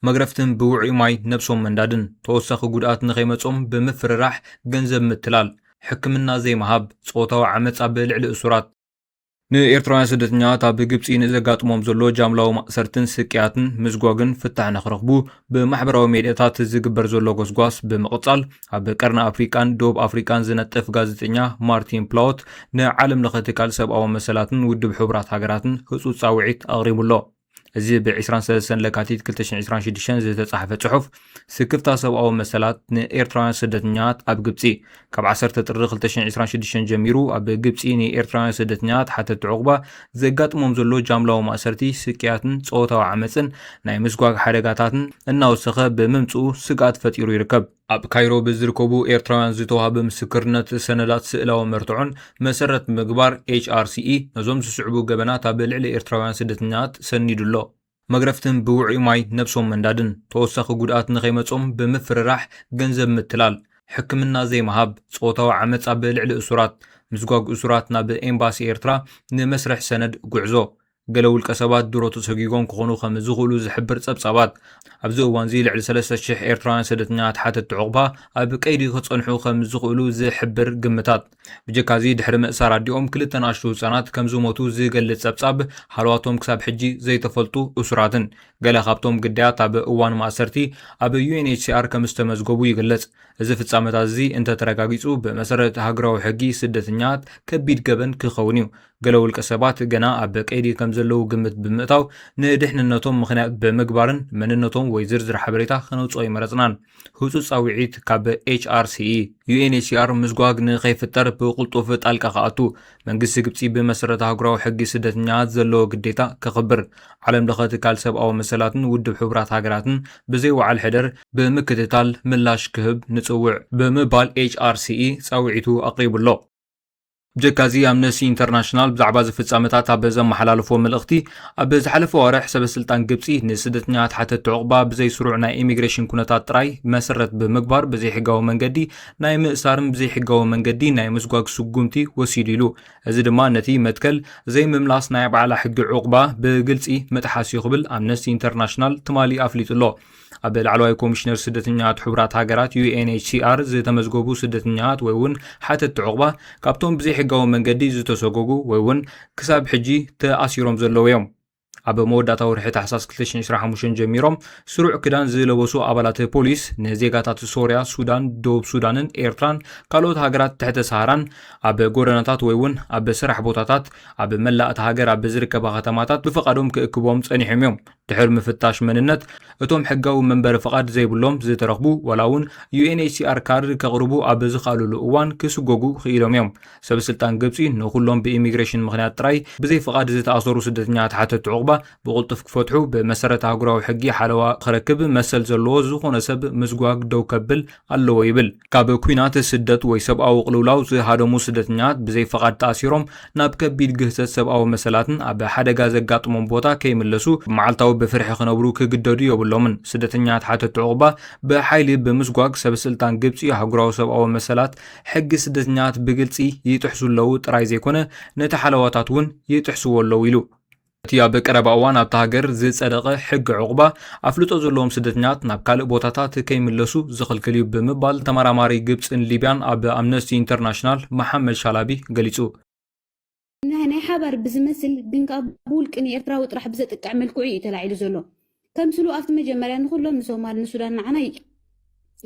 መግረፍትን ብውዑይ ማይ ነብሶም መንዳድን፣ ተወሳኺ ጉድኣት ንኸይመጾም ብምፍርራሕ ገንዘብ ምትላል፣ ሕክምና ዘይምሃብ፣ ጾታዊ ዓመጽ ኣብ ልዕሊ እሱራት። ንኤርትራውያን ስደተኛታት ኣብ ግብጺ ንዘጋጥሞም ዘሎ ጃምላዊ ማእሰርትን ስቅያትን ምስጓግን ፍታሕ ንኽረኽቡ ብማሕበራዊ ሜድያታት ዝግበር ዘሎ ጎስጓስ ብምቕጻል፣ ኣብ ቀርኒ ኣፍሪቃን ደቡብ ኣፍሪቃን ዝነጥፍ ጋዜጠኛ ማርቲን ፕላውት ንዓለም ለኸ ትካል ሰብኣዊ መሰላትን ውድብ ሕቡራት ሃገራትን ህጹጽ ጻውዒት ኣቕሪቡ ኣሎ። እዚ ብ ዕስራን ሰለስተን ለካቲት ክልተ ሽሕን ዕስራን ሽዱሽተን ዝተጻሕፈ ጽሑፍ፣ ስክፍታ ሰብኣዊ መሰላት ንኤርትራውያን ስደተኛታት ኣብ ግብጺ። ካብ ዓሰርተ ጥሪ ክልተ ሽሕን ዕስራን ሽዱሽተን ጀሚሩ ኣብ ግብጺ ንኤርትራውያን ስደተኛታት ሓተቲ ዑቕባ ዘጋጥሞም ዘሎ ጃምላዊ ማእሰርቲ፣ ስቅያትን ጾታዊ ዓመጽን ናይ ምስጓግ ሓደጋታትን እናወሰኸ ብምምጽኡ ስግኣት ፈጢሩ ይርከብ። ኣብ ካይሮ ብዝርከቡ ኤርትራውያን ዝተዋህበ ምስክርነት ሰነዳት ስእላዊ መርትዖን መሰረት ምግባር ኤች ኣር ሲ ኢ ነዞም ዝስዕቡ ገበናት ኣብ ልዕሊ ኤርትራውያን ስደተኛታት ሰኒዱ ኣሎ። መግረፍትን ብውዑይ ማይ ነብሶም መንዳድን፣ ተወሳኺ ጉድኣት ንኸይመጾም ብምፍርራሕ ገንዘብ ምትላል፣ ሕክምና ዘይምሃብ፣ ጾታዊ ዓመጽ ኣብ ልዕሊ እሱራት፣ ምስጓግ እሱራት ናብ ኤምባሲ ኤርትራ ንመስርሕ ሰነድ ጉዕዞ። ገለ ውልቀ ሰባት ድሮ ተሰጒጎም ክኾኑ ከም ዝኽእሉ ዝሕብር ጸብጻባት። ኣብዚ እዋንዚ ልዕሊ ሰለስተ ሽሕ ኤርትራውያን ስደተኛታት ሓተቲ ዑቕባ ኣብ ቀይዲ ክጸንሑ ከም ዝኽእሉ ዝሕብር ግምታት። ብጀካዚ ድሕሪ ምእሳር ኣዲኦም ክልተ ንኣሽቱ ህጻናት ከም ዝሞቱ ዝገልጽ ጸብጻብ፣ ሃለዋቶም ክሳብ ሕጂ ዘይተፈልጡ እሱራትን ገለ ካብቶም ግዳያት ኣብ እዋን ማእሰርቲ ኣብ ዩ ኤን ኤች ሲ ኣር ከም ዝተመዝገቡ ይግለጽ። እዚ ፍጻመታት እዚ እንተተረጋጊጹ ብመሰረት ሃገራዊ ሕጊ ስደተኛታት ከቢድ ገበን ክኸውን እዩ። ገለ ውልቀ ሰባት ገና ኣብ ቀይዲ ከም ዘለዉ ግምት ብምእታው ንድሕንነቶም ምኽንያት ብምግባርን መንነቶም ወይ ዝርዝር ሓበሬታ ከነውጽኦ ኣይመረጽናን። ህጹጽ ጻውዒት ካብ ኤች ኣር ሲ ኢ። ዩ ኤን ኤች ሲ ኣር ምስጓግ ንኸይፍጠር ብቕልጡፍ ጣልቃ ክኣቱ መንግስቲ ግብጺ ብመሰረት ኣህጉራዊ ሕጊ ስደተኛታት ዘለዎ ግዴታ ከኽብር፣ ዓለም ለኸ ትካል ሰብኣዊ መሰላትን ውድብ ሕቡራት ሃገራትን ብዘይ ወዓል ሕደር ብምክትታል ምላሽ ክህብ ንጽውዕ ብምባል ኤች ኣር ሲ ኢ ጻውዒቱ ኣቕሪቡ ኣሎ። ብጀካዚ ኣምነስቲ ኢንተርናሽናል ብዛዕባ እዚ ፍጻመታት ኣብ ዘመሓላለፎ መልእኽቲ፣ ኣብ ዝሓለፈ ኣዋርሕ ሰበ ስልጣን ግብጺ ንስደተኛታት ሓተቲ ዑቕባ ብዘይ ስሩዕ ናይ ኢሚግሬሽን ኩነታት ጥራይ መሰረት ብምግባር ብዘይ ሕጋዊ መንገዲ ናይ ምእሳርን ብዘይ ሕጋዊ መንገዲ ናይ ምስጓግ ስጉምቲ ወሲዱ ኢሉ። እዚ ድማ ነቲ መትከል ዘይምምላስ ናይ ባዕላ ሕጊ ዑቕባ ብግልጺ ምጥሓስ እዩ ክብል ኣምነስቲ ኢንተርናሽናል ትማሊ ኣፍሊጡ ኣሎ። ኣብ ላዕለዋይ ኮሚሽነር ስደተኛታት ሕቡራት ሃገራት ዩ ኤን ኤች ሲ ኣር ዝተመዝገቡ ስደተኛታት ወይ እውን ሓተቲ ዑቕባ ካብቶም ብዘይሕጋዊ መንገዲ ዝተሰጎጉ ወይ እውን ክሳብ ሕጂ ተኣሲሮም ዘለዉ እዮም። ኣብ መወዳእታ ወርሒ ታሕሳስ ክልተ ሽሕን ዕስራን ሓሙሽተን ጀሚሮም ስሩዕ ክዳን ዝለበሱ ኣባላት ፖሊስ ንዜጋታት ሶርያ፣ ሱዳን፣ ደቡብ ሱዳንን ኤርትራን ካልኦት ሃገራት ትሕተ ሰሃራን ኣብ ጎደናታት ወይ እውን ኣብ ስራሕ ቦታታት ኣብ መላእ እታ ሃገር ኣብ ዝርከባ ከተማታት ብፍቓዶም ክእክቦም ጸኒሖም እዮም። ድሕሪ ምፍታሽ መንነት እቶም ሕጋዊ መንበሪ ፍቓድ ዘይብሎም ዝተረኽቡ ዋላ እውን ዩ ኤን ኤች ሲ ኣር ካርድ ከቕርቡ ኣብ ዝኸኣሉሉ እዋን ክስጎጉ ክኢሎም እዮም። ሰብ ስልጣን ግብጺ ንኹሎም ብኢሚግሬሽን ምኽንያት ጥራይ ብዘይ ፍቓድ ዝተኣሰሩ ስደተኛታት ሓተቲ ዑቕባ ብቕልጡፍ ክፈትሑ ብመሰረት ኣህጉራዊ ሕጊ ሓለዋ ክረክብ መሰል ዘለዎ ዝኾነ ሰብ ምስጓግ ደው ከብል ኣለዎ ይብል። ካብ ኲናት፣ ስደት ወይ ሰብኣዊ ቅልውላው ዝሃደሙ ስደተኛታት ብዘይ ፍቓድ ተኣሲሮም ናብ ከቢድ ግህሰት ሰብኣዊ መሰላትን ኣብ ሓደጋ ዘጋጥሞም ቦታ ከይምለሱ መዓልታዊ ብፍርሒ ክነብሩ ክግደዱ የብሎምን። ስደተኛታት ሓተቲ ዑቕባ ብሓይሊ ብምስጓግ ሰብ ስልጣን ግብጺ ኣህጉራዊ ሰብኣዊ መሰላት ሕጊ ስደተኛታት ብግልጺ ይጥሕሱ ኣለዉ ጥራይ ዘይኮነ ነቲ ሓለዋታት እውን ይጥሕስዎ ኣለዉ ኢሉ። እቲ ኣብ ቀረባ እዋን ኣብታ ሃገር ዝጸደቐ ሕጊ ዑቕባ ኣፍልጦ ዘለዎም ስደተኛታት ናብ ካልእ ቦታታት ከይምለሱ ዝኽልክል እዩ ብምባል ተመራማሪ ግብጽን ሊብያን ኣብ ኣምነስቲ ኢንተርናሽናል መሓመድ ሻላቢ ገሊጹ። ናይ ናይ ሓባር ብዝመስል ግን ከኣ ብውልቂ ንኤርትራዊ ጥራሕ ብዘጥቅዕ መልክዑ እዩ ተላዒሉ ዘሎ። ከምስሉ ኣብቲ መጀመርያ ንኹሎም ንሶማል ንሱዳን ንዓና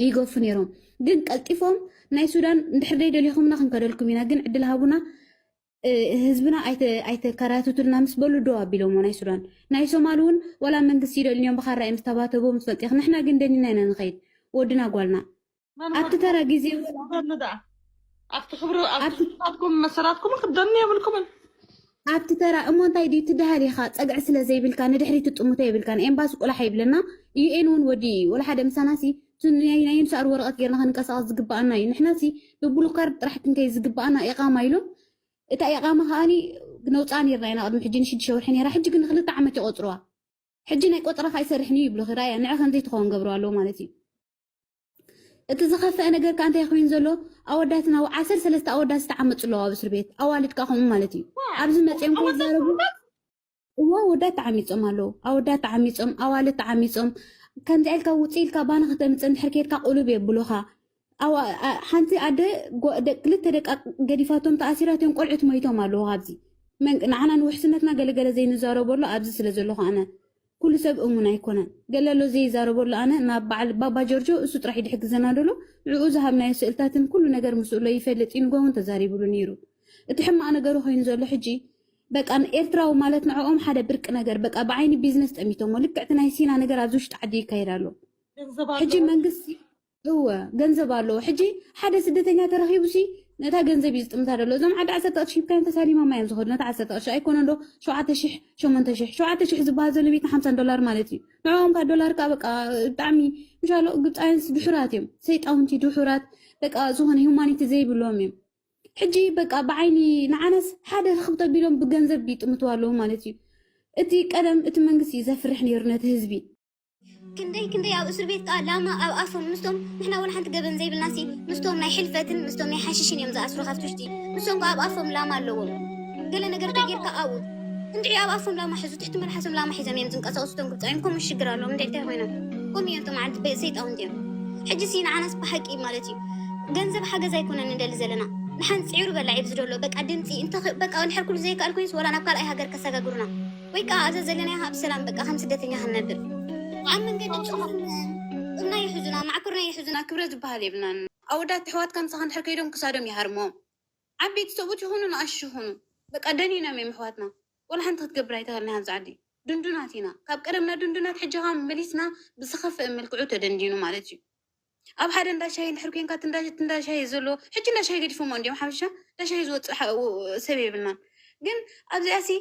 ይገፉ ነይሮም። ግን ቀልጢፎም ናይ ሱዳን እንድሕር ደይደሊኹምና ክንከደልኩም ኢና፣ ግን ዕድል ሃቡና፣ ህዝብና ኣይተከራትቱልና ምስ በሉ ደው ኣቢሎሞ ናይ ሱዳን። ናይ ሶማል እውን ዋላ መንግስቲ ይደልንዮም ብኻራ እዮም ዝተባተቡ ምስ ፈልጢኽ ንሕና ግን ደኒና ኢና ንኸይድ ወድና ጓልና ኣብቲ ተራ ግዜ ኣብቲ ክብሪ ኣብትኩም መሰላትኩም ክደኒ የብልኩምን ኣብቲ ተራ እሞ እንታይ ድዩ ትደሃል ኢኻ ጸግዒ ስለ ዘይብልካ ንድሕሪት ትጥምቶ የብልካን ኤምባሲ ቁላሕ ይብለና ዩኤን እውን ወዲ እዩ ወላ ሓደ ምሳናሲ ናይ ንስኣር ወረቐት ጌርና ክንቀሳቐስ ዝግባኣና እዩ ንሕናሲ ብብሉ ካርድ ጥራሕ ክንከይ ዝግባኣና ኢቓማ ኢሎም እታ ኢቓማ ከኣኒ ነውፃኣ ኔርና ኢና ቅድሚ ሕጂ ንሽዱሽተ ወርሒ ኔራ ሕጂ ግን ንክልተ ዓመት ይቆፅርዋ ሕጂ ናይ ቆፅራ ከይሰርሕን እዩ ይብሉ ራያ ንዕ ከምዘይ ትኸውን ገብሩ ኣለዎ ማለት እዩ እቲ ዝኸፍአ ነገር ከ እንታይ ኮይኑ ዘሎ ኣወዳትና ዓሰርተ ሰለስተ ኣወዳት ዝተዓመፁ ኣለዉ ኣብ እስር ቤት ኣዋልድ ከ ከምኡ ማለት እዩ ኣብዚ መፅኦም ከይዛረቡ እዋ ኣወዳት ተዓሚፆም ኣለዉ ኣወዳት ተዓሚፆም ኣዋልድ ተዓሚፆም ከምዚ ኢልካ ውፅእ ኢልካ ባና ከተምፅእ እንድሕር ከይድካ ቁሉብ የብሉኻ። ሓንቲ ኣደ ክልተ ደቃ ገዲፋቶም ተኣሲራትዮም ቆልዑት ሞይቶም ኣለዉ። ካብዚ ንዓና ንውሕስነትና ገለገለ ዘይንዛረበሉ ኣብዚ ስለ ዘለኹ ኣነ ኩሉ ሰብ እሙን ኣይኮነን። ገለ ኣሎ ዘይዛረበሉ ኣነ ናብ በዓል ባባ ጆርጆ እሱ ጥራሕ ይድሕግዘና ደሎ ንዕኡ ዝሃብናዮ ስእልታትን ኩሉ ነገር ምስእሎ ይፈልጥ እዩ። ንጎውን ተዛሪብሉ ነይሩ። እቲ ሕማቕ ነገሩ ኮይኑ ዘሎ ሕጂ በቃ ኤርትራዊ ማለት ንዕኦም ሓደ ብርቂ ነገር በቃ ብዓይኒ ቢዝነስ ጠሚቶሞ ልክዕቲ ናይ ሲና ነገር ኣብዚ ውሽጢ ዓዲ ይካየድ ኣሎ። ሕጂ መንግስቲ እወ ገንዘብ ኣለዎ። ሕጂ ሓደ ስደተኛ ተረኺቡ ሲ ነታ ገንዘብ እዩ ዝጥምታ ዘሎ። እዞም ዓዲ ዓሰርተ ቅርሺ ሂብካዮም ተሳሊሞማ እዮም ዝኸዱ። ነታ ዓሰርተ ቅርሺ ኣይኮነን ዶ ሸውዓተ ሽሕ ሸሞንተ ሽሕ ሸውዓተ ሽሕ ዝበሃል ዘሎ ቤት ሓምሳ ዶላር ማለት እዩ። ንዕኦም ካብ ዶላር ከዓ በቃ ብጣዕሚ ምሻሎ ግብፃውያንስ ድሑራት እዮም። ሰይጣውንቲ ድሑራት በቃ ዝኾነ ሁማኒቲ ዘይብሎም እዮም። ሕጂ በቃ ብዓይኒ ንዓናስ ሓደ ርኽብ ተቢሎም ብገንዘብ ይጥምትዋ ኣለዉ ማለት እዩ። እቲ ቀደም እቲ መንግስቲ እዩ ዘፍርሕ ነይሩ ነቲ ህዝቢ። ክንደይ ክንደይ ኣብ እስር ቤት ከዓ ላማ ኣብ ኣፎም ምስቶም ንሕና ወላ ሓንቲ ገበን ዘይብልና ሲ ምስቶም ናይ ሕልፈትን ምስቶም ናይ ሓሽሽን እዮም ዝኣስሩ ካብቲ ውሽጢ ንሶም ከዓ ኣብ ኣፎም ላማ ኣለዎም ገለ ነገር ተጌርካ ኣብኡ እንድዒ ኣብ ኣፎም ላማ ሕዙ ትሕቲ መልሓሶም ላማ ሒዞም እዮም ዝንቀሳቀሱ ቶም ግብፃውያን ከምኡ ሽግር ኣለዎም እንድዒ እንታይ ኮይኖም ከምኡ እዮም ቶም ዓንት ሰይጣውንቲ እዮም ሕጂ ሲ ንዓናስ ብሓቂ ማለት እዩ ገንዘብ ሓገዝ ኣይኮነን ንደሊ ዘለና ንሓን ፅዒሩ በላዒ ብዝደሎ በቃ ድምፂ እንተ በቃ ንድሕር ኩሉ ዘይከኣል ኮይንስ ወላ ናብ ካልኣይ ሃገር ከሰጋግሩና ወይ ከዓ ኣብዛ ዘለናዮ ኣብ ሰላም በቃ ከም ስደተኛ ክንነብር ኣብ መንገዲ ፅሑፍና ይሕዙና ማዕኩርና ይሕዙና ክብረት ዝበሃል የብልናን ኣወዳት ኣሕዋትካ ምሳኻ እንድሕር ከይዶም ክሳዶም ይሃርሞም ዓበይቲ ሰብኡት ይኹኑ ንኣሽቱ ይኹኑ በቃ ደኒኖም እዮም ኣሕዋትና ወላ ሓንቲ ክትገብር ኣይተኸልና ኣብዚ ዓዲ ድንዱናት ኢና ካብ ቀደምና ድንዱናት ሕጂ ኸዓ መሊስና ብዝኸፍአ መልክዑ ተደንዲኑ ማለት እዩ ኣብ ሓደ እንዳ ሻሂ እንድሕር ኮንካ እቲ እንዳ ሻሂ ዘሎ ሕጂ እንዳ ሻሂ ገዲፎሞ እንዲዮም ሓበሻ እንዳ ሻሂ ዝወፅእ ሰብ የብልናን ግን ኣብዚኣ ሲ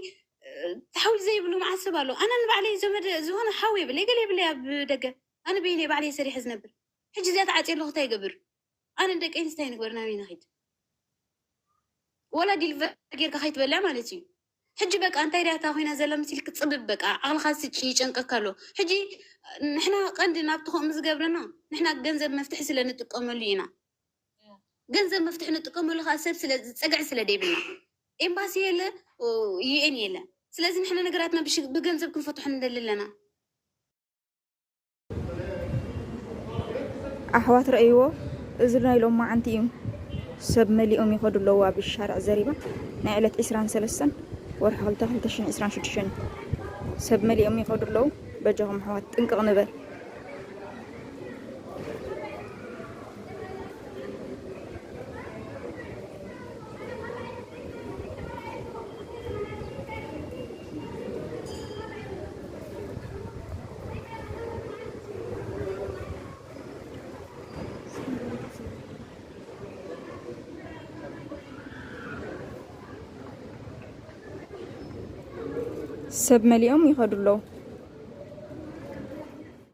ተሓውል ዘይብሉ መዓት ሰብ ኣሎ ኣነ ንባዕለይ ዘመድ ዝኾነ ሓው የብለይ ገለ የብለይ ኣብ ደገ ኣነ በይነይ ባዕለይ ሰሪሐ ዝነብር ሕጂ እዚኣ ተዓፅየ ኣለኹ እንታይ ይገብር ኣነ ንደቂ ኣንስታይ ንግበር ናበይ ንኸይድ ወላ ዲልቨር ጌርካ ከይትበልዕ ማለት እዩ ሕጂ በቃ እንታይ ዳታ ኮይና ዘላ ምስ ኢልክ ፅብብ በቃ ዓቕልኻ ስጭ ይጨንቀካ ኣሎ ሕጂ ንሕና ቀንዲ ናብቲ ከምኡ ዝገብረና ንሕና ገንዘብ መፍትሒ ስለ ንጥቀመሉ ኢና ገንዘብ መፍትሒ ንጥቀመሉ ከዓ ሰብ ስለ ፀግዒ ስለ ደይብልና ኤምባሲ የለ ዩኤን የለ ስለዚ ንሕና ነገራትና ብገንዘብ ክንፈትሖ ንደሊ ኣለና ኣሕዋት ረእይዎ እዚ ናይ ሎማዓንቲ እዩ ሰብ መሊኦም ይኸዱ ኣለዉ ኣብ ሻርዕ ዘሪባ ናይ ዕለት ዕስራን ሰለስተን ወርሒ ክልተ ክልተ ሽሕን ዕስራን ሽዱሽተን እዩ ሰብ መሊኦም ይኸዱ ኣለዉ በጃኹም ኣሕዋት ጥንቅቕ ንበል ሰብ መሊኦም ይኸዱ ኣለዉ።